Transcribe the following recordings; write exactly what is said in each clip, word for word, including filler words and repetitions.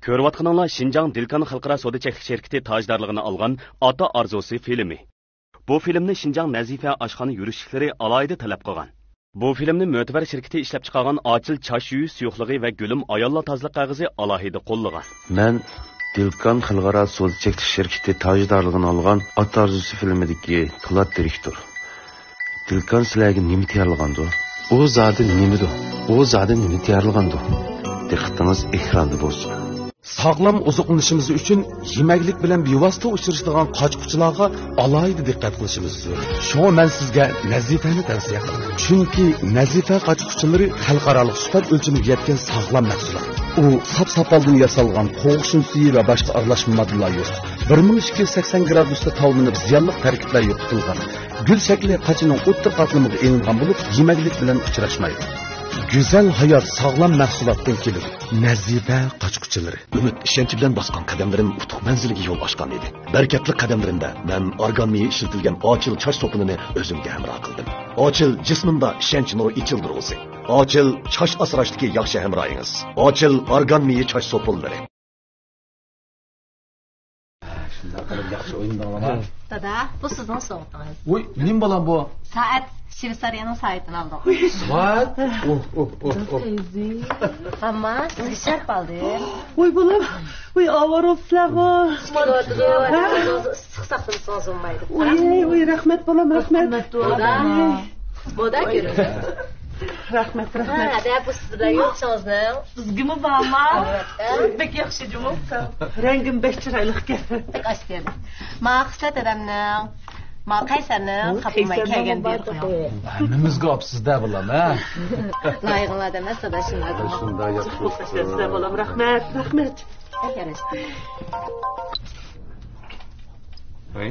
كۆرۈۋاتقىنىڭلار شىنجاڭ دىلكان خەلقئارا سودا چەكلىك شىركىتى تاجدارلىقىنى ئالغان ئاتا ئارزۇسى فىلىمى. بۇ فىلىمنى شىنجاڭ نەزىپە ئاشخانا يۈرۈشلۈكلىرى ئالاھىدە تەلەپ قىلغان. بۇ فىلىمنى مۆتىبەر شىركىتى ئىشلەپچىقارغان ئاچىل چاچ يۇيۇش سۇيۇقلۇقى ۋە گۈلۈم ئاياللار تازىلىق قەغىزى ئالاھىدە قوللىغان. مەن دىلكان خەلقئارا سودا چەكلىك شىركىتى تاجدارلىقىنى ئالغان ئاتا ئارزۇسى فىلىمىدىكى پولات دىرېكتور. دىلكان سىلەرگە نېمە تەييارلىغاندۇ؟ ئۇ زادى نېمىدۇ؟ ئۇ زادى نېمە تەييارلىغاندۇ؟ دىققىتىڭىز ئېكراندا بولسۇن. ساغلام ئوزۇقلىنىشىمىز ئۈچۈن يېمەكلىك بىلەن بىۋاسىتە ئۇچرىشىدىغان قاچا-قۇچىلارغا ئالاھىدە دىققەت قىلىشىمىز زۆرۈر. شۇڭا مەن سىزگە نەزىپەنى تەۋسىيە قىلىمەن. چۈنكى نەزىپە قاچا-قۇچىلىرى خەلقئارالىق سۈپەت ئۆلچىمىگە يەتكەن ساغلام مەھسۇلات. ئۇ ساپ ساپالدىن ياسالغان قوغۇق شۇنىسى ۋە باشقا ئارىلاشما ماددىلار يوق. بىر مىڭ ئىككى يۈز سەكسەن گرادۇستا تاۋلىنىپ زىيانلىق تەركىبلەر يوقىتىلغان. گۈل شەكلى قاچىنىڭ ئوتتۇرا قاتلىمىغا ئېلىنغان بولۇپ، يېمەكلىك بىلەن ئۇچراشمايدۇ. گۈزەل ھايات ساغلام مەھسۇلاتتىن كېلىدۇ. نەزىپە قاچا-قۇچىلىرى. ئۈمىد، ئىشەنچ بىلەن باسقان قەدەملىرىم ئۇتۇق مەنزىلىگە يول ئاچقان ئىدى. بەرىكەتلىك قەدەملىرىمدە مەن ئارگان مېيى ئىشلىتىلگەن ئاچىل چاچ سوپۇنىنى ئۆزۈمگە ھەمراھ قىلدىم. ئاچىل جىسمىمدا ئىشەنچ نۇرى ئېچىلدۇرغۇسى. ئاچىل چاچ ئاسراشتىكى ياخشى ھەمراھىڭىز. ئاچىل ئارگان مېيى چاچ سوپۇنلىرى. شۇنداق قىلىپ ياخشى ئوينىدىڭلار. دادا، بۇ سىزنىڭ سوۋغىتىڭىز. ۋوي، نېمە بالام بۇ؟ سائەت، شۋېتسارىيەنىڭ سائىتىنى ئالدۇق. سائەت؟ ئوھ، ئوھ، ئوھ، ئوھ. ماما، سىزگە شەرپ ئالدىم. ۋوي بالام، ۋوي ئاۋارە بولۇپسىلەرغۇ. ئىسسىق ساقلىمىسىڭىز بولمايدۇ. ۋوي، ۋوي، رەھمەت بالام، رەھمەت. مودا. مودا كۆرۈڭ. رەھمەت، رەھمەت. ھە، دە، بۇ سىز بىلەن يوقىشىڭىزنىڭ. بىزگىمۇ بارما؟ ئەلۋەتتە. بەك ياخشى جۇمۇ. رەڭگىم بەك چىرايلىق ئىكەن. بەك ئاش بەردى. ما خىسلەت دادامنىڭ، ما قەيسەرنىڭ قاپلىماي كەلگەن بىر قويۇڭ. ھەممىمىزگە ئاپسىز-دە بالام، ھە؟ لايىقىڭلار دەمەس، داداشىڭلار. شۇنداق ياخشى بوپتۇ. بالام، رەھمەت، رەھمەت. بەك ياراشتى. ھەي.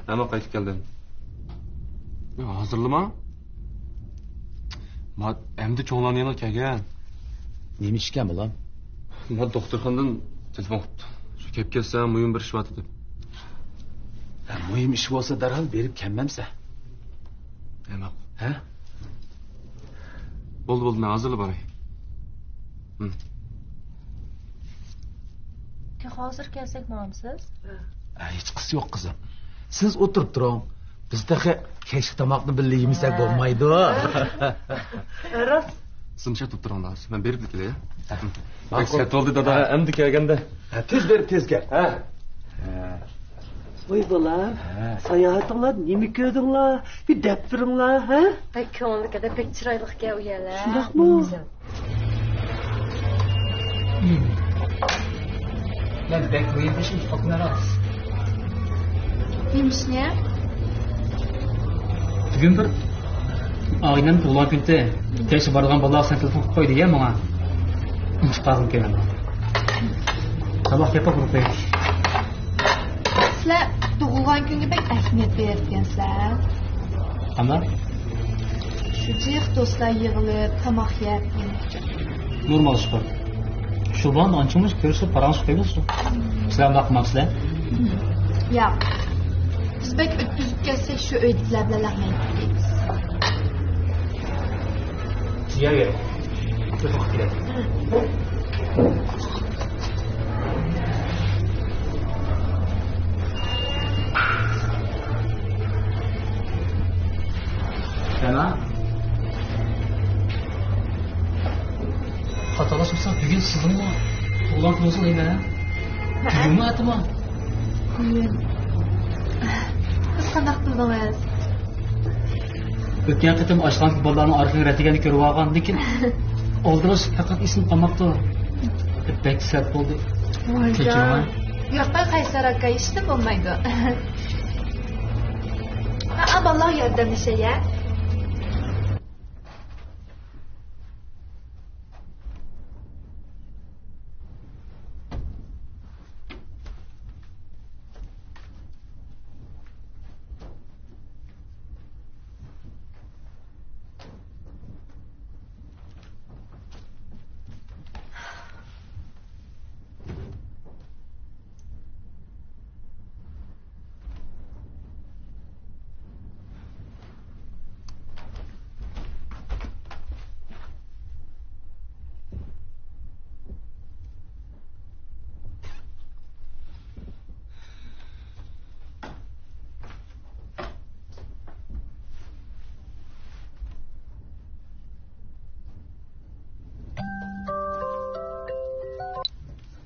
ئەمما قايتىپ كەلدىم. ھازىرلىما. ما ئەمدى چوڭلارنىڭ يېنىغا كەلگەن. نېمە ئىشكەن بالام؟ ما دوختۇرخانىدىن تېلېفون قىپتۇ. شۇ كەپ كەتسەڭ مۇھىم بىر ئىش بار دېدى. ھە، مۇھىم ئىش بولسا دەرھال بېرىپ كەلمەمسەن؟ ھە، ماقۇل. ھە؟ بولدى، بولدى، مەن ھازىرلا باراي. ھىم. تېخى ھازىر كەلسەك ماڭامسىز؟ ھە، ھېچقىسى يوق قىزىم. سىز ئولتۇرۇپ تۇرۇڭ. بىز تېخى كەچلىك تاماقنى بىللە يېمىسەك بولمايدۇ. ھە، راست. سىز مۇشۇ يەردە تۇرۇڭلار. مەن بېرىپلا كېلەي. ھە. بەك سەت بولدى، دادا. ھە، ئەمدى كەلگەندە. ھە، تېز بېرىپ، تېز كەل. ھە. ھە. ۋاي بالام، ھە. ساياھىتىڭلار نېمە كۆردۈڭلار؟ بىر دەپ بېرىڭلار، ھە؟ بەك كۆڭۈللۈك ئىدى، بەك چىرايلىق ئىكەن ئۇ يەرلەر. شۇنداقمۇ؟ مەن بەك مۇھىم ئىشنى ئۇنتۇپ قاپتىمەن راست. نېمە ئىشنى؟ بۈگۈن بىر ئائىلەمنىڭ تۇغۇلغان كۈنى. كەچتە بارىدىغان بالىلار سەن تېلېفون قىلىپ قوي دېگەن ماڭا. ئۇنتۇپ قالغىنىمكەن مەن. تاماق يەپ قويۇپ قوياي. سىلەر تۇغۇلغان كۈنگە بەك ئەھمىيەت بېرىدىكەنسىلەر. قانداق؟ شۇ جىق دوستلار يىغىلىپ تاماق يەپ. نورمال ئىش بۇ. شۇ بىلەن ئانچە مۇنچە كۆرۈشۈپ پاراڭلىشىپ قويىمىز شۇ. سىلەر ئۇنداق قىلمامسىلەر؟ ياق. بىز بەك ئۆتكۈزۈپ كەتسەك شۇ ئۆيدىكىلەر بىلەن لەڭمەيدۇ. يەۋېرىڭ. سەنا. خاتالاشمىسام بۈگۈن سىزنىڭمۇ تۇغۇلغان كۈنىڭىزغۇ دەيمەن ھە؟ بۈگۈنمۇ ئەتىمۇ؟ بۈگۈن. سىز قانداق بىلدىڭىز؟ ئۆتكەن قېتىم ئاشخانىدىكى بالىلارنىڭ ئارقىغا رەتىگەننى كۆرۈۋالغاندىن كېيىن ئالدىراش پەقەت ئېسىمدە قالماپتۇ. بەك سەت بولدى. ۋايجان. كەچۈرۈڭ. ياققا قەيسەر ئاكا، ھېچنېمە بولمايدۇ. ھە، بالىلارغا ياردەملىشەي ھە.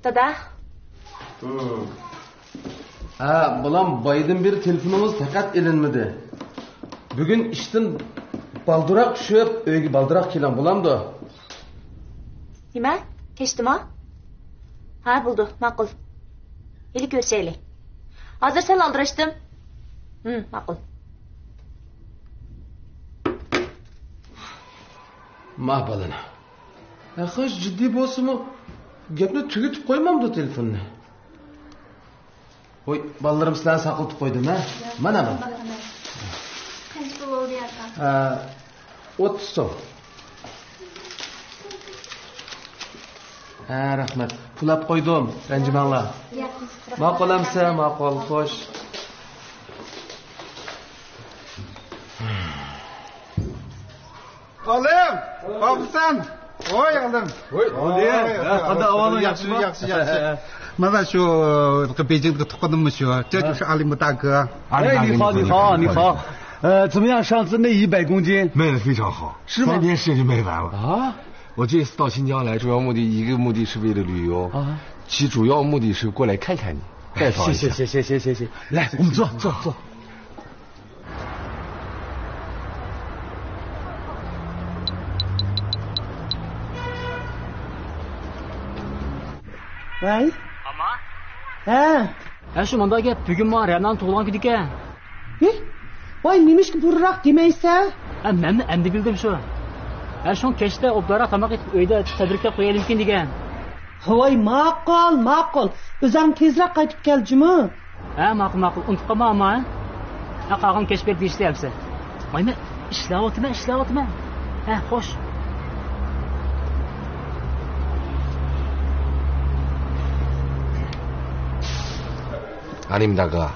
دادا. ھە، بالام، بايدىن بېرى تېلېفونىڭىز پەقەت ئېلىنمىدى. بۈگۈن ئىشتىن بالدۇراق چۈشۈپ، ئۆيگە بالدۇراق كېلىڭ، بولامدۇ؟ نېمە؟ كەچتىما؟ ھە، بولىدۇ، ماقۇل. ھېلى كۆرۈشەيلى. ھازىر سەل ئالدىراشتىم. ھىم، ماقۇل. ما بالىنى. ھە، خوش، جىددىي بولسىمۇ، گەپنى تۈگىتىپ قويمامدۇ تېلېفوننى؟ ۋوي، بالىلىرىم سىلەرنى ساقلىتىپ قويدۇم، ھە؟ مانا بۇ. قانچە پۇل بولدى، ئاكا؟ ھە، ئوتتۇز سوم. ھە، رەھمەت. پۇل ئەپ قويدۇم، رەنجىمەڭلار. ماقۇل ئەمسە، ماقۇل، خوش. ئالىم، بابىسەن. ۋوي، ئالىم. ۋوي، ۋوي، ھە، قانداق ئەھۋالىڭ، ياخشىمۇ؟ ياخشى، ياخشى. مانا شۇ بېيجىڭدىكى تۇغقىنىممۇ شۇ. شۇ ئالىم داگا. 哎，你好，你好，你好。呃，怎么样？上次那一百公斤？卖得非常好，是吗？三天时间就卖完了。啊？我这次到新疆来，主要目的，一个目的是为了旅游，啊。其主要目的是过来看看你，拜访一下。谢谢，谢谢，谢谢，谢谢。来，我们坐，坐，坐。 ۋاي. ئاما؟ ھە. ھە، شۇ مۇنداق گەپ، بۈگۈن ماڭا رەنانىڭ تۇغۇلغان كۈنىكەن. ھى؟ ۋاي، نېمىشقا بۇرۇنراق دېمەيسەن؟ ھە، مەنمۇ ئەمدى بىلدىم شۇ. ھە، شۇڭا كەچتە ئوبدانراق تاماق ئېتىپ، ئۆيدە تەبرىكلەپ قويايلىمىكىن دېگەن. ۋاي، ماقۇل، ماقۇل. ئۆزۈڭ تېزرەك قايتىپ كەل جۇمۇ. ھە، ماقۇل، ماقۇل. ئۇنتۇپ قالما، ئاما، ھە؟ ھە، قالغان كەچ بېرىپ دېيىشلى ئەمسە. ۋاي، مەن ئىشلەۋاتىمەن، ئىشلەۋاتىمەن. ھە، خوش. ئالىم داگا،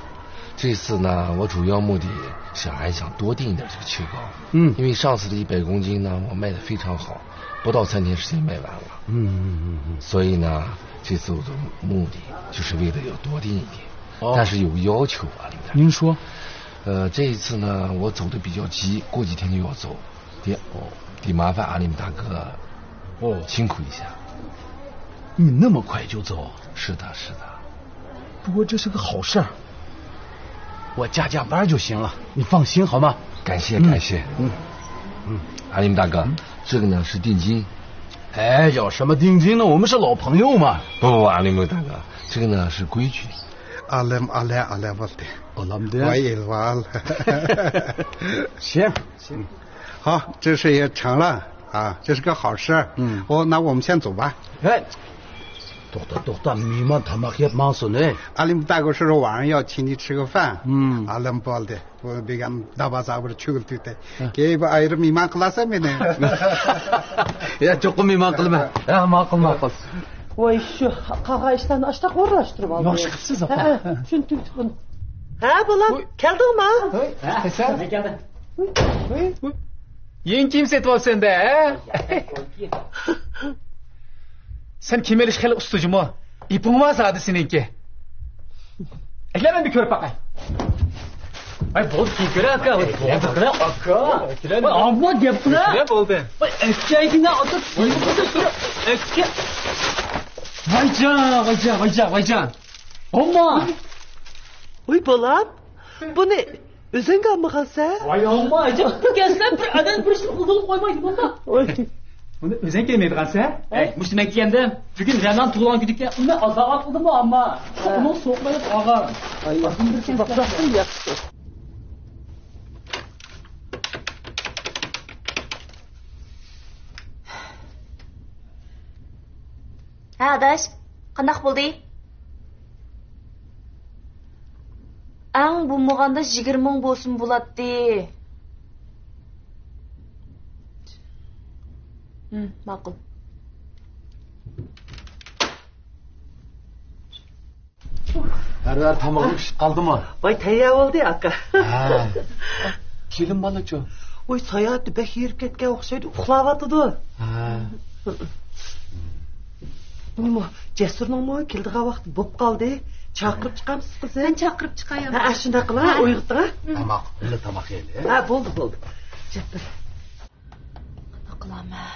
这次呢，我主要目的是还想多订一点这个雪糕。嗯。因为上次的一百公斤呢，我卖得非常好，不到三天时间卖完了。嗯，嗯，嗯，嗯。所以呢，这次我的目的就是为了要多订一点，哦。但是有个要求啊，领导。您说。呃，这一次呢，我走得比较急，过几天就要走，得，哦，得麻烦阿林大哥，哦，辛苦一下。你那么快就走？是的，是的。 不过这是个好事儿，我加加班就行了，你放心好吗？感谢，嗯，感谢。嗯，嗯。阿林大哥，嗯。这个呢是定金。哎，要什么定金呢？我们是老朋友嘛。不，不，不，阿林大哥，这个呢是规矩。ئالىم، ئالە، ئالە بولدى. ئالامدى. ۋاي ئېلىۋال. 行，行。好，这事也成了。 啊，这是个好事。嗯。哦，那我们先走吧。哎，توختا، توختا، مېھمان تاماق يەپ ماڭسۇن، ئەي. ئالىم داگا شۇ ۋاڭ ياۋ چىنى چىغىفەن. ئالىم بولدى. بۇ دېگەن دابازا بىر چۆگۈل تۈتەي. كېيىن بۇ ئايرىم مېھمان قىلارسەن مېنى. يا، چوقۇم مېھمان قىلىمەن. ھە، ماقۇل، ماقۇل. ۋاي، شۇ قالغان ئىشلارنى ئاشتاق ئورۇنلاشتۇرۇپ ئالدى. ياخشى قىپسىز، ئاپا. ھە، ھە، چۈشەندۈم. ھە، بالام، كەلدىڭما؟ ھە، كەلدىم. يېڭى كىيىم سېتىۋاپسەن-دە، ھە؟ سەن كىيىم ئېلىشقا خېلى ئۇستا جۇمۇ. ئېپىڭ بار زادى سېنىڭكى. ئەكېلە، مەن بىر كۆرۈپ باقاي. ۋاي، بولدى، كىيىپ كۆرە، ئاكا. ۋاي، گەپ قىلە، ئاكا. ۋاي، ئامما گەپ قىلە. بولدى. ۋاي، ئەكەگىنە، ئاكا، كىيىپ كۆرە، ئەكە. ۋايجان، ۋايجان، ۋايجان، ۋايجان. ئامما. ۋاي، بالام، بۇنى ئۆزۈڭگە ئالمىغانسەن؟ ۋاي ئامما، ئەجەب ئىكەنسەن، بىر ئادەم بىر ئىشنى قىلدۇرۇپ قويمايدۇ بۇنداق. ۋاي. بۇنى ئۆزۈڭ كىيمەيدىغانسەن؟ ئەي، مۇشۇنى مەن كىيەمدىم. بۈگۈن رەنانىڭ تۇغۇلغان كۈنىكەن، ئۇنى ئازاغا قىلدىمۇ ئامما؟ ھە. ئۇنىڭ سوغۇقلىرى ئالغان. ئاي، بىر كەلسە. ھە، ئاداش، قانداق بولدى؟ ئەڭ بولمىغاندا يىگىرمە مىڭ بولسىمۇ بولاتتى. ھىم، ماقۇل. ھەر ھەر تامىقىڭ پىشىپ قالدىمۇ؟ ۋاي، تەييار بولدى، ئاكا. ھە. كېلىن بالىچۇ؟ ۋاي، ساياھەتتە بەك ھېرىپ كەتكەن ئوخشايدۇ، ئۇخلاۋاتىدۇ. ھە. نېمە، جەسۇرنىڭمۇ كېلىدىغان ۋاقتى بوپ قالدى. چاقىرىپ چىقامسىز قىزىم؟ مەن چاقىرىپ چىقاي. ھە، شۇنداق قىلىڭ، ھە. ئويغىتىڭ. ھە، ماقۇل، بىللە تاماق يەيلى. ھە، بولدى، بولدى. جەسۇر. قانداق قىلارمەن؟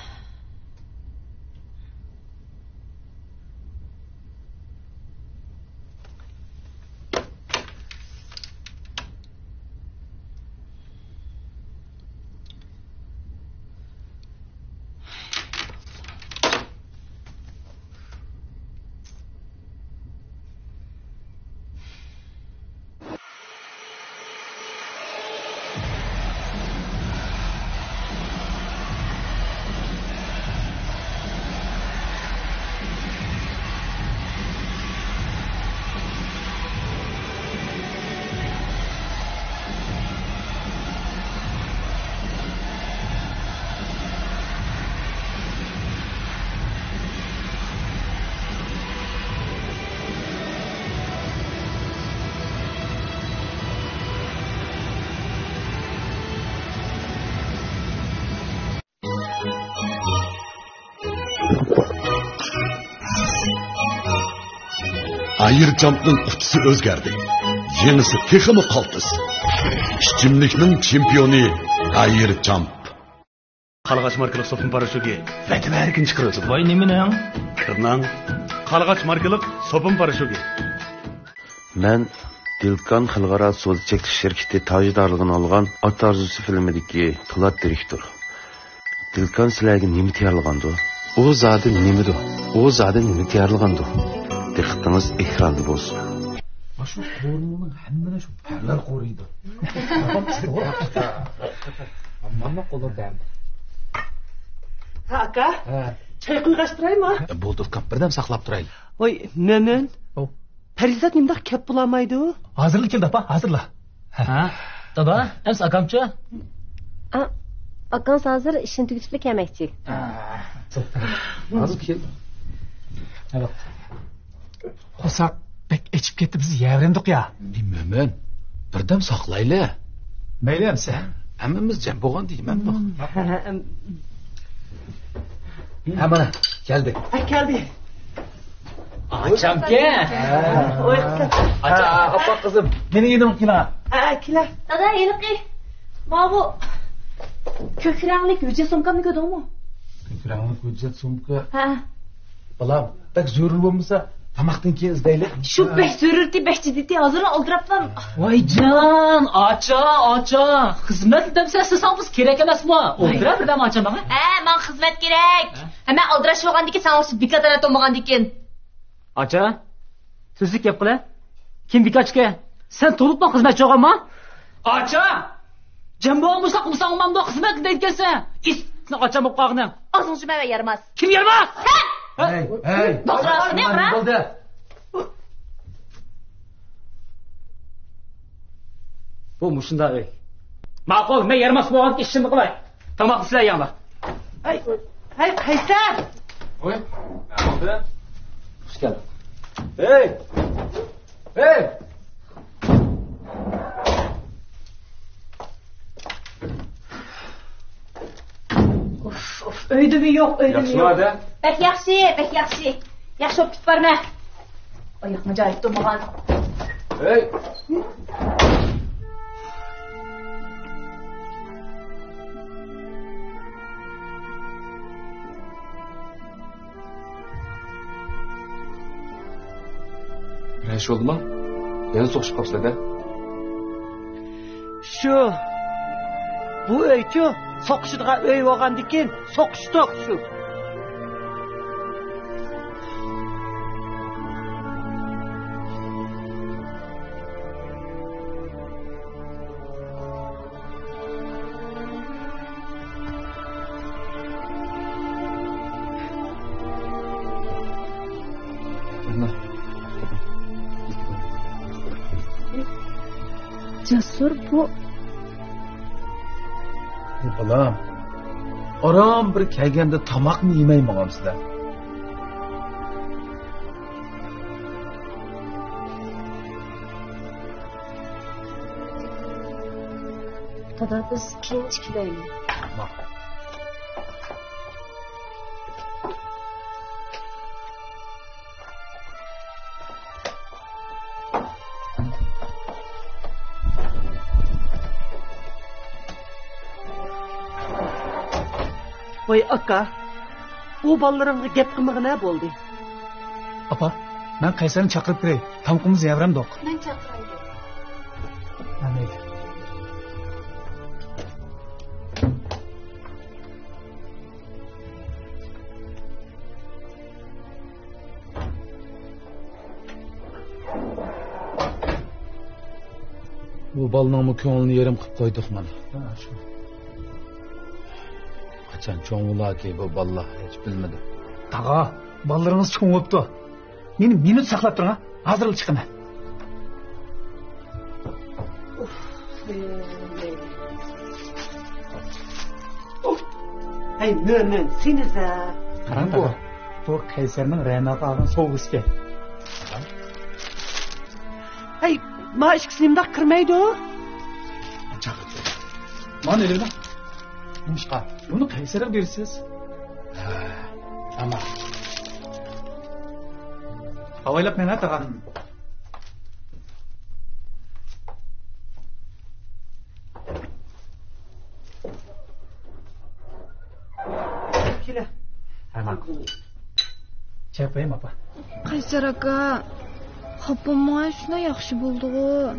ئايرچامپنىڭ قۇتىسى ئۆزگەردى. يېڭىسى تېخىمۇ قالتىس. ئىچىملىكنىڭ چېمپىيونى ئايرچامپ. قارلىغاچ ماركىلىق سوپۇن پاراشوكى ۋەتەۋەركىن چىقىرىۋېتىدۇ. ۋاي، نېمىنىڭ؟ كىرناڭ. قارلىغاچ ماركىلىق سوپۇن پاراشوكى. مەن دىلكان خەلقئارا سودا چەكلىك شىركىتى تاجدارلىقىنى ئالغان ئات ئارزۇسى فىلىمىدىكى پولات دىرېكتور. دىلكان سىلەرگە نېمە تەييارلىغاندۇ؟ ئۇ زادى نېمىدۇ؟ ئۇ زادى نېمە تەييارلىغاندۇ؟ دىققىتىڭىز ئېكراندا بولسۇن. مانا شۇ قورۇمىنىڭ ھەممىنى شۇ پەرلەر قورۇيدۇ. مانا قولۇر دەم. ھە، ئاكا. ھە. چاي قويغاچ تۇرايمۇ؟ بولدى، ئۇكام، بىردەم ساقلاپ تۇرايلى. ۋاي، مۆمىن. ئو. پەرىزات نېمىنداق كەپ بولالمايدۇ؟ ھازىرلا كېلىدۇ، ئاپا، ھازىرلا. ھە؟ دادا، ئەمسە ئاكامچۇ؟ ئا، ئاكاڭ ھازىر ئىشىنى تۈگىتىپلا كەلمەكچى. ھازىر كېلىدۇ. قورساق بەك ئېچىپ كەتتى، بىز يەۋرەندۇق يا. ئى، مۆمىن، بىردەم ساقلايلى. مەيلى ئەمسە. ھەممىمىز جەم بولغان دېيمەن. ھە، مانا، كەلدى. ھە، كەلدى. ئاچامكەن. ھە. ئوي، قىزىم. ئاچا، ئاپا قىزىم. مېنىڭ يېنىمغا كېلىڭ. ھە، كېلە. دادا، ھېلىقى ماۋۇ كۆك رەڭلىك ھۆججەت سومكامنى كۆردۈڭمۇ؟ كۆك رەڭلىك ھۆججەت سومكا. ھە. بالام، بەك زۆرۈر بولمىسا، تاماقتىن كېيىن ئىزدەيلى. شۇ بەك زۆرۈرتى، بەك جىددىيتى، ھازىرلا ئالدىراپلا. ۋايجان، ئاچا، ئاچا، خىزمەت دەمسە ئىستىسەڭ بىز كېرەك ئەمەسمۇ؟ ئولتۇرە بىردەم ئاچا ماڭا. ھە، ماڭا خىزمەت كېرەك. ھە؟ ھە، مەن ئالدىراش بولغاندىكىن ساڭا ئوخشاش بىكار تەرەت بولمىغاندىكىن. ئاچا، سۆزلۈك گەپ قىلە. كىم بىكارچىكەن؟ سەن تولۇپلا خىزمەتچى بولغانما؟ ئاچا! جەم بولغان بولسا قىلساڭ بولمامدۇ؟ خىزمەت دەيدىكەنسەن. ئىس، سېنىڭ ئاچاڭ بولۇپ قالغىنىڭ. ئازىڭ جۈمە ۋە يارىماس. كىم يارىماس؟ سەن! ھەي، ھەي! بولدى. بۇ مۇشۇنداق ئۆي. ماقۇل، مەن يارىماس بولغان ئىشىمنى قىلاي. تاماقنى سىلەر يەڭلار. ھەي، ھەي، قەيسەر! ۋوي، نېمە بولدى؟ خۇش كەلدىڭ. ھەي! ھەي! ئۇف، ئۇف، ئۆيدىمۇ يوق، ئۆيدىمۇ يوق. ياخشىمۇ ھەدە؟ بەك ياخشى، بەك ياخشى. ياخشى بولۇپ كېتىپ بارىمەن. ئاياقمۇ جايىدا تۇرمىغان. ھەي! بىرەر ئىش بولدىما؟ يەنە سوقۇشۇپ قاپسىلەر-دە. شۇ. بۇ ئۆيچۇ، سوقۇشىدىغان ئۆي بولغاندىكىن سوقۇشتۇق شۇ. جەسۇر، بۇ. ئۇ بالام، ئاران بىر كەلگەندە تاماقمۇ يېمەي ماڭامسىلەر؟ دادا، بىز كېيىنچە كېلەيلى. ماقۇل. ۋاي ئاكا، ئۇ بالىلىرىڭغا گەپ قىلمىغىنە بولدى. ئاپا، مەن قەيسەرنى چاقىرىپ كىرەي. تامىقىمىز يەۋرەمدۇق. مەن چاقىرايلى. مەن مەيلى. بۇ بالىنىڭمۇ كۆڭلىنى يېرىم قىلىپ قويدۇق مانا. ھە، شۇ. قاچان چوڭ بولاركى بۇ بالىلار، ھېچ بىلمىدىم. تاغا، بالىلىرىڭىز چوڭ بوپتۇ. مېنى مىنۇت ساقلاپ تۇرۇڭ، ھازىرلا چىقىمەن. ھەي، مۆمىن، سېنىزە. قاراڭ، بۇ، بۇ قەيسەرنىڭ رەناغا ئالغان سوۋغىسى ئىكەن. ھەي، ما ئىككىسى نېمىنداق كىرمەيدۇ؟ مانا ئېلىڭ. نېمىشقا؟ بۇنى قەيسەرگە بېرىسىز. ھە، تامام. ئاۋايلاپ مېڭە، تاغا. كېلە. ھە، ماقۇل. چاي قويايمۇ، ئاپا؟ قەيسەر ئاكا، خاپا بولمىغاي، شۇنداق ياخشى بولدىغۇ.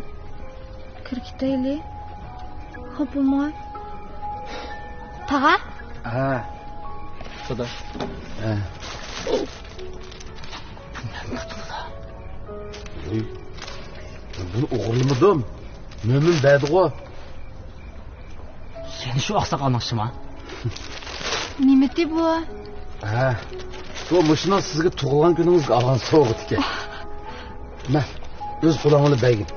كىرىپ كېتەيلى. خاپا بولمىغاي. تاغا؟ ھە. خۇدا. ھە. بۇنى ئوغرىلىمىدىم. مۆمىن بەردىغۇ. يەنە شۇ ئاقساقالنىڭ ئىشىما؟ نېمىتى بۇ؟ ھە، بۇ مۇشۇنىڭ سىزگە تۇغۇلغان كۈنىڭىزگە ئالغان سوۋغىتىكەن. مە، ئۆز قولۇڭ بىلەن بەرگىن.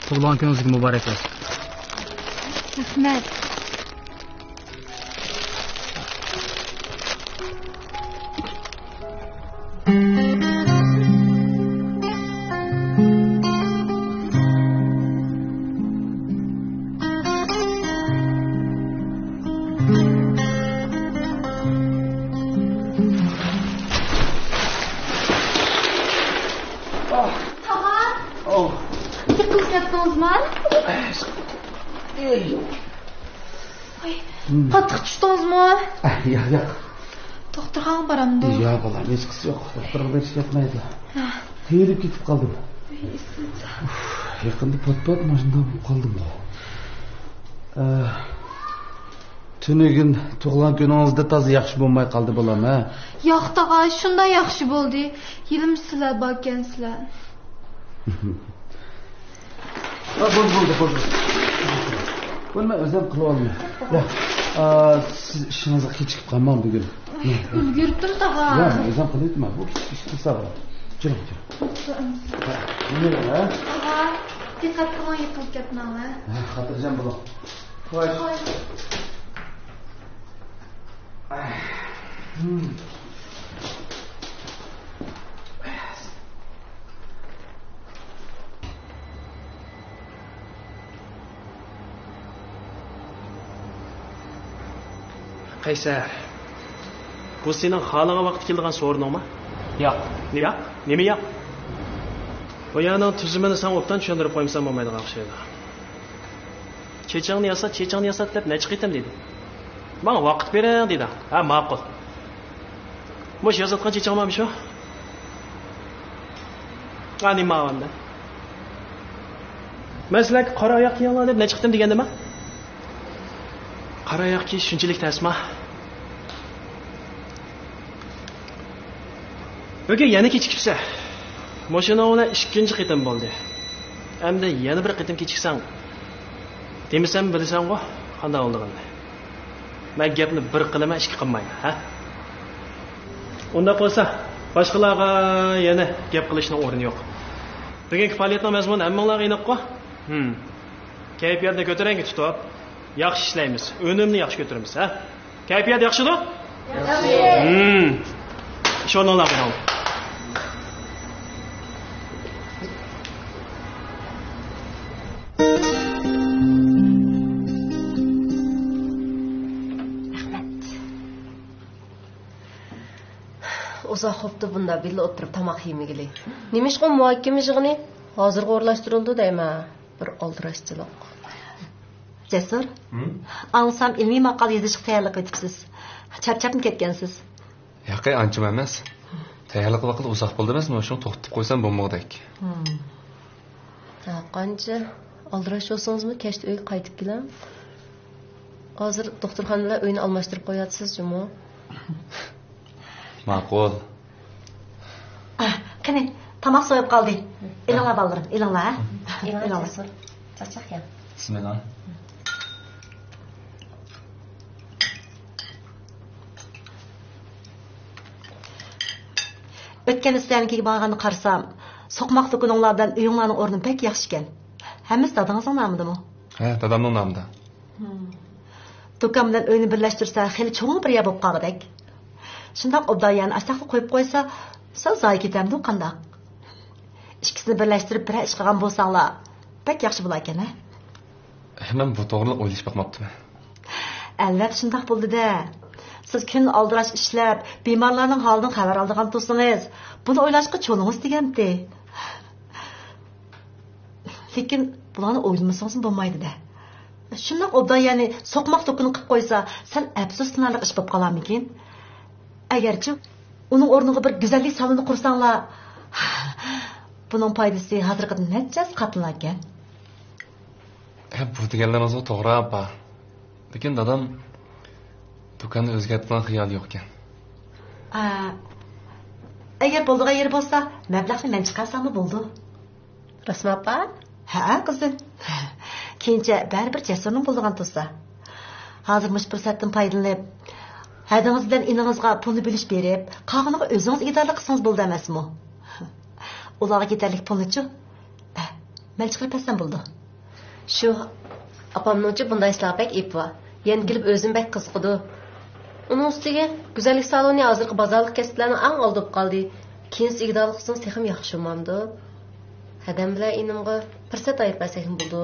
تۇغۇلغان كۈنىڭىزگە مۇبارەك بولسۇن. رەھمەت. تاغا! ئاۋ. يىقىلىپ كەتتىڭىزمۇ؟ ئەي. ۋاي، قاتتىق چۈشتىڭىزمۇ؟ ياق، ياق. دوختۇرخانىغا بارامدۇ؟ ياق، بالام، ھېچقىسى يوق. دوختۇرغا بېرىش يەتمەيدۇ. ھە. تېرىپ كېتىپ قالدىم. ۋاي، ئىسسىنسا. ئۇف، يېقىندا پات-پات ماشىنىدا بولۇپ قالدىمغۇ. ئە، تۈنۈگۈن تۇغۇلغان كۈنىڭىزدە تازا ياخشى بولماي قالدى، بالام، ھە؟ ياق، تاغا، شۇنداق ياخشى بولدى. ھېلىمۇ سىلەر باركەنسىلەر. ھە، بولدى، بولدى، بولدى. بۇنى مەن ئۆزۈم قىلىۋالىمەن. ياق، ئا، سىز ئىشىڭىزغا كېچىكىپ قالماڭ بۈگۈن. ئۇلگۈرۈپتۇ، تاغا. ياق، مەن ئۆزۈم قىلىۋېتىمەن. بۇ كىچىك ئىش قىلسا بولىدۇ. جۈرۈڭ، جۈرۈڭ. ھە، نېمە، ھە؟ تاغا، دىققەت قىلىڭ، يىقىلىپ كەتمەڭلار. ھە، خاتىرجەم بولۇڭ. خوش. خوش. قەيسەر، بۇ سېنىڭ خالىغان ۋاقىتتا كېلىدىغان سورۇنۇڭمۇ؟ ياق. نېمە ياق؟ نېمە ياق؟ بۇ يەرنىڭ تۈزۈمىنى ساڭا ئوبدان چۈشەندۈرۈپ قويمىسام بولمايدىغان ئوخشايدۇ. چېچىڭنى ياسات، چېچىڭنى ياسات دەپ نەچچە قېتىم دېدى. ماڭا ۋاقىت بېرىڭ دېدى. ھە، ماقۇل. مۇشۇ ياساتقان چېچىڭ مانا شۇ. ھە، نېمە ئەمدى؟ مەن سىلەرگە قارا ئاياق كىيىڭلار دەپ نەچچە قېتىم دېگەندىمەن؟ قارا ئاياق كىيىش شۇنچىلىك تەسما؟ بۈگۈن يەنە كېچىكىپسەن. مۇشۇنىڭ بىلەن ئىككىنچى قېتىم بولدى. ئەمدى يەنە بىر قېتىم كېچىكسەڭ، دېمىسەم بىلىسەنغۇ قانداق بولىدىغىنىنى. مەن گەپنى بىر قىلىمەن، ئىككى قىلمايمەن، ھە؟ ئۇنداق بولسا، باشقىلارغا يەنە گەپ قىلىشنىڭ ئورنى يوق. بۈگۈنكى پائالىيەتنىڭ مەزمۇنى ھەممىڭلارغا ئېنىققۇ؟ ھىم. كەيپىياتنى كۆتۈرەڭگۈ تۇتۇپ، ياخشى ئىشلەيمىز، ئۈنۈمنى ياخشى كۆتۈرىمىز، ھە؟ كەيپىيات ياخشىدۇ؟ ياخشى. ھىم. ئىش ئورنۇڭلارغا مېڭىڭ. رەھمەت. ئۇزاق بوپتۇ بۇنداق بىللە ئولتۇرۇپ تاماق يېمىگىلى. نېمىشقا مۇھاكىمە يىغىنى ھازىرغا ئورۇنلاشتۇرۇلدى دەيمەن؟ بىر ئالدىراش جىلىق. جەسۇر، ھىم؟ ئاڭلىسام ئىلمىي ماقالە يېزىشقا تەييارلىق ئېتىپسىز. چارچاپمۇ كەتكەنسىز؟ ياقەي، ئانچىمۇ ئەمەس. تەييارلىق ۋاقتى ئۇزاق بولدى ئەمەسمۇ، شۇڭا توختىتىپ قويسام بولمىغۇدەك. ھىم. ھە، قانچە ئالدىراش بولسىڭىزمۇ كەچتە ئۆيگە قايتىپ كېلىڭ. ھازىر دوختۇرخانا بىلەن ئۆينى ئالماشتۇرۇپ قويۇۋاتىسىز جۇمۇ. ماقۇل. قېنى، تاماق سوۋۇپ قالدى. ئېلىڭلار بالىلىرىم، ئېلىڭلار، ھە؟ ئېلىڭلار، ئېلىڭلار. جەسۇر. چاقچاق يەڭ. بىسمىللا. ئۆتكەندە سىلەرنىڭكىگە بارغاندا قارىسام، سوقماق دۇكىنىڭلار بىلەن ئۆيۈڭلارنىڭ ئورنى بەك ياخشىكەن. ھەممىسى دادىڭىزنىڭ نامىدىمۇ؟ ھە، دادامنىڭ نامىدا. ھىم. دۇكان بىلەن ئۆينى بىرلەشتۈرسە، خېلى چوڭ بىر يەر بولۇپ قالغۇدەك. شۇنداق ئوبدان يەرنى ئاشتاقلا قويۇپ قويسا، سەل زايە كېتەمدۇ قانداق؟ ئىككىسىنى بىرلەشتۈرۈپ بىرەر ئىش قىلغان بولساڭلار، بەك ياخشى بولاركەن، ھە؟ مەن بۇ توغرىلىق ئويلىشىپ باقماپتىمەن. ئەلۋەتتە شۇنداق بولدى-دە. سىز كۈن ئالدىراش ئىشلەپ، بىمارلارنىڭ ھالىدىن خەۋەر ئالىدىغان تۇرسىڭىز، بۇنى ئويلاشقا چولىڭىز تېگەمتى. لېكىن بۇلارنى ئويلىمىسىڭىزمۇ بولمايدۇ-دە. شۇنداق ئوبدان يەرنى سوقماق دۇكىنى قىلىپ قويسا، سەل ئەپسۇسلىنارلىق ئىش بولۇپ قالارمىكىن؟ ئەگەرچۇ، ئۇنىڭ ئورنىغا بىر گۈزەللىك سالونى قۇرساڭلار، بۇنىڭ پايدىسى ھازىرقىدىن نەچچە ھەسسە قاتلىناركەن. ھە، بۇ دېگەنلىرىڭىزمۇ توغرا، ئاپا. لېكىن دادام دۇكاننى ئۆزگەرتىدىغان خىيالى يوقكەن. ئا، ئەگەر بولىدىغان يېرى بولسا، مەبلەغنى مەن چىقارساممۇ بولىدۇ. راستمۇ، ئاپا؟ ھەئە، قىزىم. كېيىنچە بەرىبىر جەسۇرنىڭ بولىدىغان تۇرسا. ھازىر مۇشۇ پۇرسەتتىن پايدىلىنىپ، ھەدىڭىز بىلەن ئىنىڭىزغا پۇلنى بۆلۈشۈپ بېرىپ، قالغىنىغا ئۆزىڭىز ئىگىدارلىق قىلسىڭىز بولىدۇ ئەمەسمۇ؟ ئۇلارغا كېتەرلىك پۇلنىچۇ؟ ئە، مەن چىقىرىپ بەرسەم بولىدۇ. شۇ، ئاپامنىڭچۇ بۇنداق ئىشلارغا بەك ئېپى بار. يەنە كېلىپ ئۆزىنى بەك قىزىقىدۇ. ئۇنىڭ ئۈستىگە گۈزەللىك سالونى ھازىرقى بازارلىق كەسىپلەرنىڭ ئەڭ ئالدىدا بولۇپ قالدى. كېيىنسى ئىگىدارلىق قىلسىڭىز تېخىمۇ ياخشى بولمامدۇ؟ ھەدەم بىلەن ئىنىمغا پۇرسەت ئايرىپ بەرسەكمۇ بولىدۇ.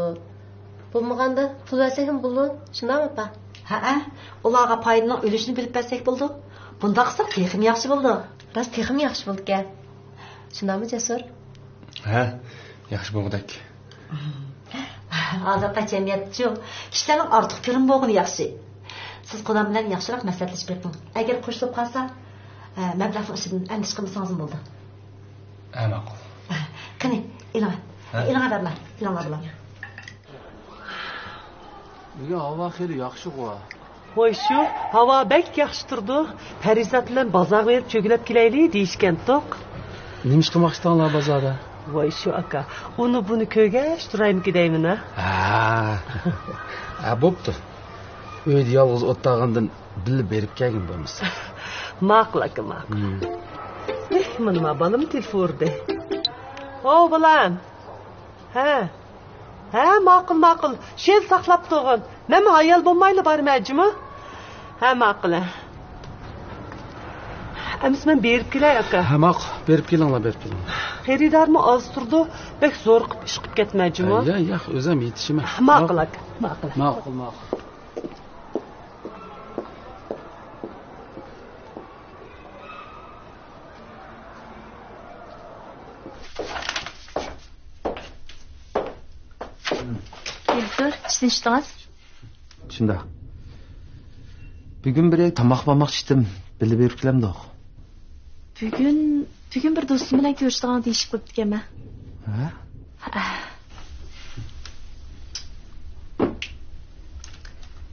بولمىغاندا پۇل بەرسەكمۇ بولىدۇ. شۇنداقمۇ، ئاپا؟ ھەئە، ئۇلارغا پايدىنىڭ ئۈلۈشىنى بۆلۈپ بەرسەك بولىدۇ. بۇنداق قىلساق تېخىمۇ ياخشى بولىدۇ. راست، تېخىمۇ ياخشى بولىدىكەن. شۇنداقمۇ، جەسۇر؟ ھە، ياخشى بولغۇدەك. ھازىرقى جەمئىيەتتىچۇ، كىشىلەرنىڭ ئارتۇق كۆرۈم بولغىنى ياخشى. سىز قۇدام بىلەن ياخشىراق مەسلىھەتلىشىپ بېقىڭ. ئەگەر قوشۇلۇپ قالسا، ئە، مەبلەغنىڭ ئىشىدىن ئەندىشە قىلمىسىڭىزمۇ بولىدۇ. ھە، ماقۇل. قېنى، ئېلىڭە. ھە؟ ئېلىڭە بەرمە. ئېلىڭلار بۇلارنى. بۈگۈن ھاۋا خېلى ياخشىغۇ. ۋاي شۇ، ھاۋا بەك ياخشى تۇرىدۇ. پەرىزات بىلەن بازارغا بېرىپ چۆگىلەپ كېلەيلى دېيىشكەنتۇق. نېمە ئىش قىلماقچىتىڭلار بازاردا؟ ۋاي شۇ ئاكا، ئۇنى بۇنى كۆرگەچ تۇرايمىكىن دەيمەن ھە. ھە. ھە، بوپتۇ. ئۆيدە يالغۇز ئولتۇرغاندىن بىللە بېرىپ كەلگىن بولمىسا. ماقۇل ئاكا، ماقۇل. ھىم. ئېھ، مانا ما بالام تېلېفون ئۇردى. ھو، بالام. ھە. ھە، ماقۇل، ماقۇل. شۇ يەردە ساقلاپ تۇرغىن. مەنمۇ ھايال بولمايلا بارىمەن جۇمۇ. ھە، ماقۇل، ھە. ئەمىسە مەن بېرىپ كېلەي، ئاكا. ھە، ماقۇل. بېرىپ كېلىڭلار، بېرىپ كېلىڭلار. خېرىدارمۇ ئاز تۇرىدۇ. بەك زورۇقۇپ ئىشقىپ كەتمە جۇمۇ. ھە، ياق، ياق، ئۆزۈم يېتىشىمەن. ماقۇل، ئاكا، ماقۇل. ماقۇل، ماقۇل. دىرېكتور، ئىشتىن چىقتىڭىز؟ شۇنداق. بۈگۈن بىرەر تاماق-ماماق ئىچتىم. بىللە بېرىپ كېلەمدۇق؟ بۈگۈن، بۈگۈن بىر دوستۇم بىلەن كۆرۈشىدىغان دېيىشىپ قويۇپتىكەنمەن. ھە؟ ھە.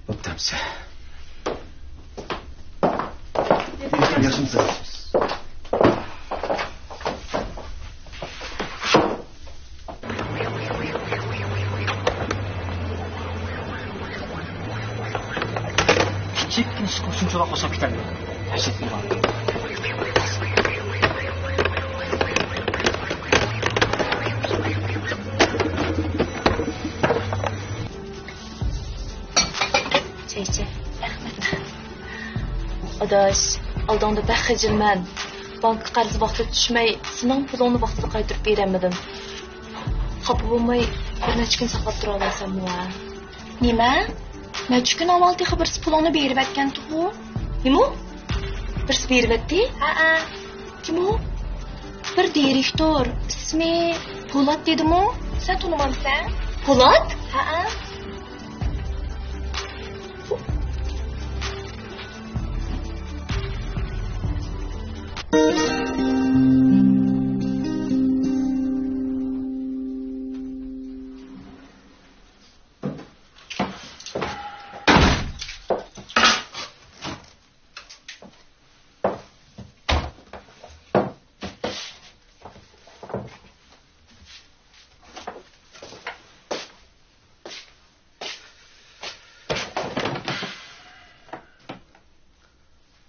ئوبدانسەن. ياخشىمۇسەن؟ كىچىككىنە ئىشقا شۇنچىۋالا قوشۇلۇپ كېتەمدۇ؟ ھەشەت بىلەن. چاي ئىچەي. رەھمەت. ئاداش، ئالدىڭدا بەك خىجىلمەن. بانكا قەرزى ۋاقتىدا چۈشمەي، سېنىڭ پۇلۇڭنى ۋاقتىدا قايتۇرۇپ بېرەلمىدىم. خاپا بولماي، بىر نەچچە كۈن ساقلاپ تۇرالايسەنمۇ ھە؟ نېمە؟ نەچچە كۈن ئاۋۋال تېخى بىرسى پۇلۇڭنى بېرىۋەتكەنتۇقۇ؟ نېمە؟ بىرسى بېرىۋەتتى؟ ھەئە. كىم ئۇ؟ بىر دىرېكتور، ئىسمى پولات دېدىمۇ؟ سەن تونۇمامسەن؟ پولات؟ ھەئە.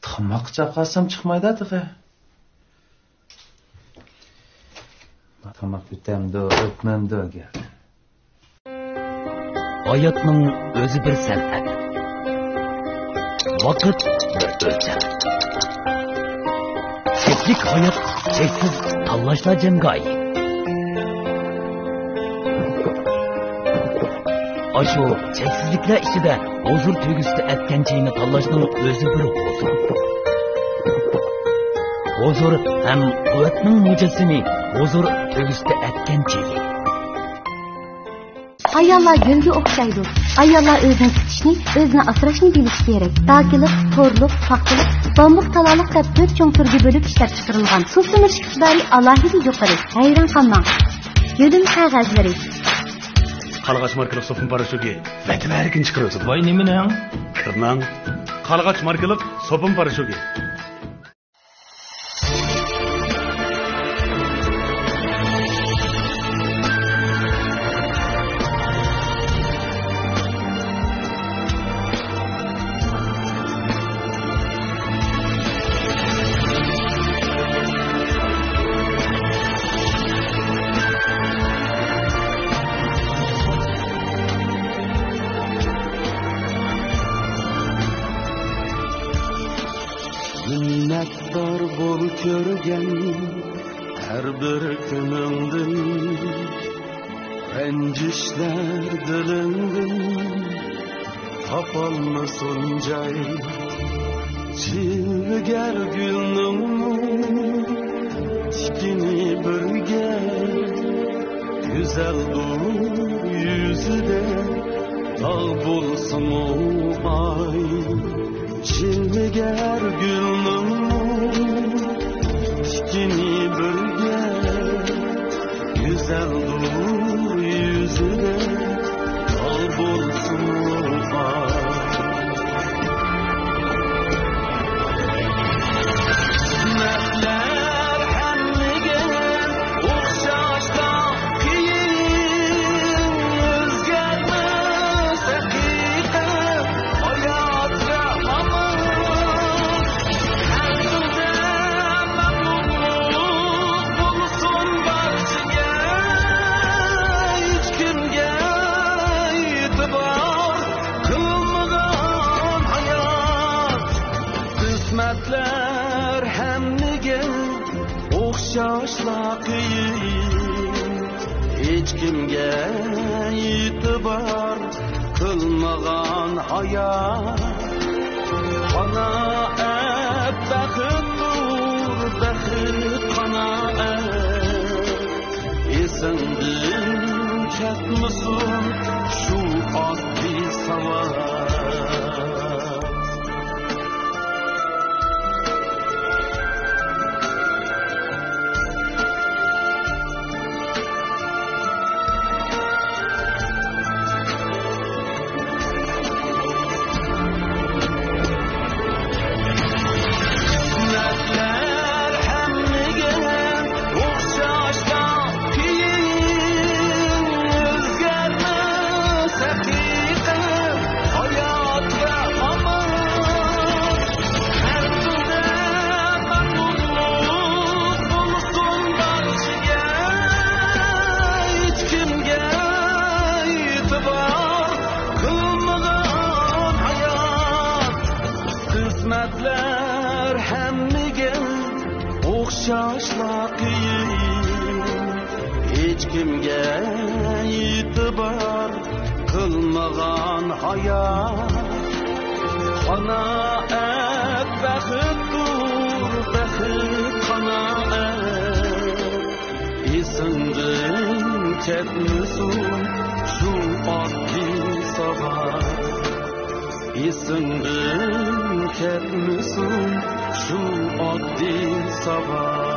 تاماق چاقىرسام چىقمايدۇ تېخى. تاماق ئۆتەمدۇ، ئۆتمەمدۇ ئەگەر؟ ھاياتنىڭ ئۆزى بىر سەنئەت. ۋاقىت بىر ئۆلچەم. چەكلىك ھايات، چەكسىز تاللاشلار جەمگاھى. ئاشۇ چەكسىزلىكلەر ئىچىدە ھۇزۇر تۆگىسىدە ئەتكەن چېيىنى تاللاشنىڭ ئۆزى بىر ھۇزۇر. ھۇزۇر ھەم قۇۋۋەتنىڭ مۇجەسسىمى، ھۇزۇر تۆگىسىدە ئەتكەن چېيى. ئاياللار گۈلگە ئوخشايدۇ. ئاياللار ئۆزىنى تۇتۇشنى، ئۆزىنى ئاسراشنى بىلىشى كېرەك. داكىلىق، تورلۇق، پاختىلىق، بامبۇك تالالىق دەپ تۆت چوڭ تۈرگە بۆلۈپ ئىشلەپ چىقىرىلغان. سۇ سۈمۈرۈش ئىقتىدارى ئالاھىدە يۇقىرى. ھەيران قالماڭ. يۆلىمە قەغەزلىرى. قارلىغاچ ماركىلىق سوپۇن پاراشوكى. ۋەتىۋەرگىن چىقىرىۋېتىدۇ. ۋاي، نېمىنىڭ؟ كىرنىڭ. قارلىغاچ ماركىلىق سوپۇن پاراشوكى. مىننەتدار بول كۆرگەن ھەر بىر كۈنۈڭدىن، رەنجىشلەر دىلىڭدىن تاپالمىسۇن جاي. جىلۋىگەر گۈلنىڭمۇ تىكىنى بىرگە، گۈزەلدۇر يۈزىدە داغ بولسىمۇ ئاي. جىلۋىگەر گۈلنىڭمۇ تىكىنى بىرگە، گۈزەلدۇر يۈزىدە داغ بولسىمۇ ئاي. قىسمەتلەر ھەممىگە ئوخشاشلا قىيىن، ئۆزگەرمەس ھەقىقەت ھاياتقا ھامان. ھەر تۈردە مەغرۇرلۇق بولسۇن بارچىگە، ھېچكىمگە ئېتىبار قىلمىغان ھايات. قىسمەتلەر ھەممىگە ئوخشاشلا قىيىن، ھېچكىمگە ئېتىبار قىلمىغان ھايات. قانائەت بەختتۇر، بەخت قانائەت. ئېسىڭدىن كەتمىسۇن شۇ ئاددىي ساۋات. قىسمەتلەر ھەممىگە ئوخشاشلا قىيىن، ھېچكىمگە ئېتىبار قىلمىغان ھايات. قانائەت بەختتۇر، بەخت قانائەت. ئېسىڭدىن كەتمىسۇن شۇ ئاددىي ساۋات. ئېسىڭدىن كەتمىسۇن شۇ ئاددىي ساۋات.